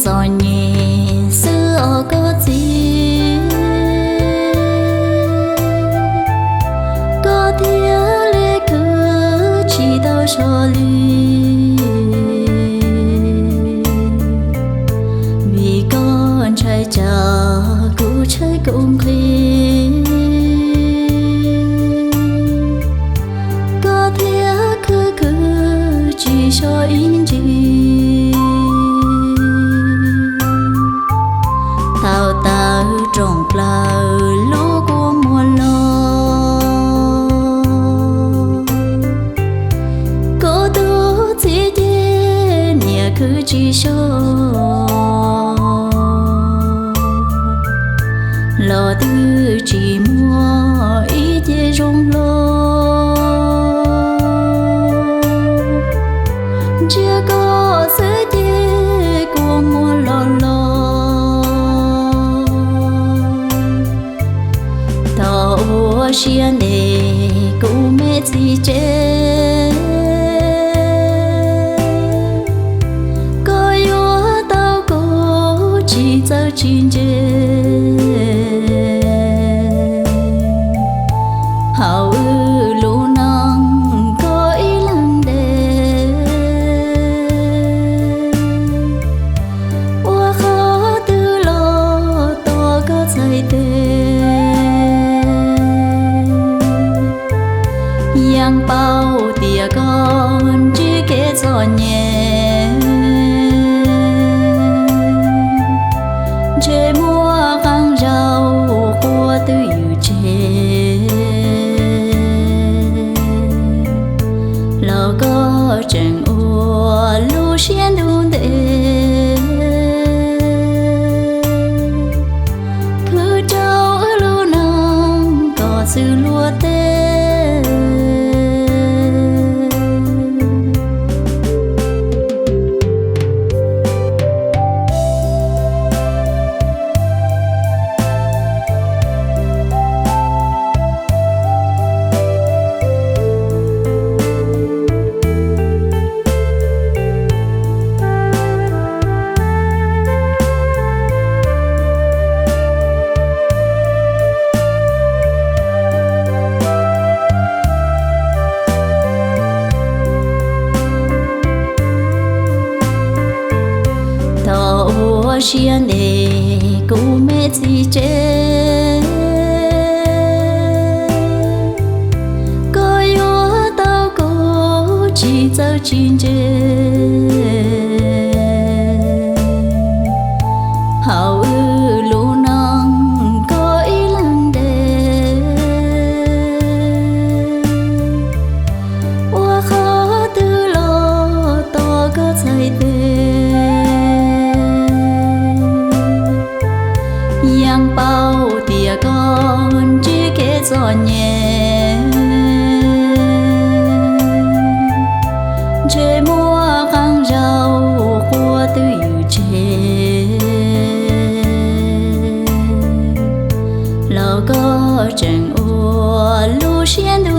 txom nyem xwb os koj txiv, koj thiaj li khwv tsis tau so li. Vim koj ntshai tsam kuv tshaib kuv nqhis, koj thiaj khwv khwv tsis so ib ntsis. Tau tawm rooj plaws lub kua muag los, kuv tus txiv ces niam khwv tsis so, los twb tsis muaj ib ce zoo hlo. Ntsia koj xwb ces kua muag los los, thov ua siab ntev kuv me txiv tsev, koj yuav tau kuv tsis txawj tsis ntse. Hauv wb lub neej koj ib leeg ntes, ua qhov twg los tos koj txhais tes. Yeej paub tias koj ntsib kev txom nyem, ntshe muaj qee zaus quaj twb ywm tseg, los koj tseem ua lub siab ntuj ntev, khwv rau wb lub neej kom xwb luag tej. Thov ua siab ntev kuv me txiv tsev, koj yuav tau kuv tsis txawj tsis ntse. Hauv wb lub neej koj ib leeg ntes, ua qhov twg los tos koj txhais tes. Yeej paub tias koj ntsib kev txom nyem, ntshe muaj qee zaus quaj twb ywm tseg, los koj tseem ua lub siab ntuj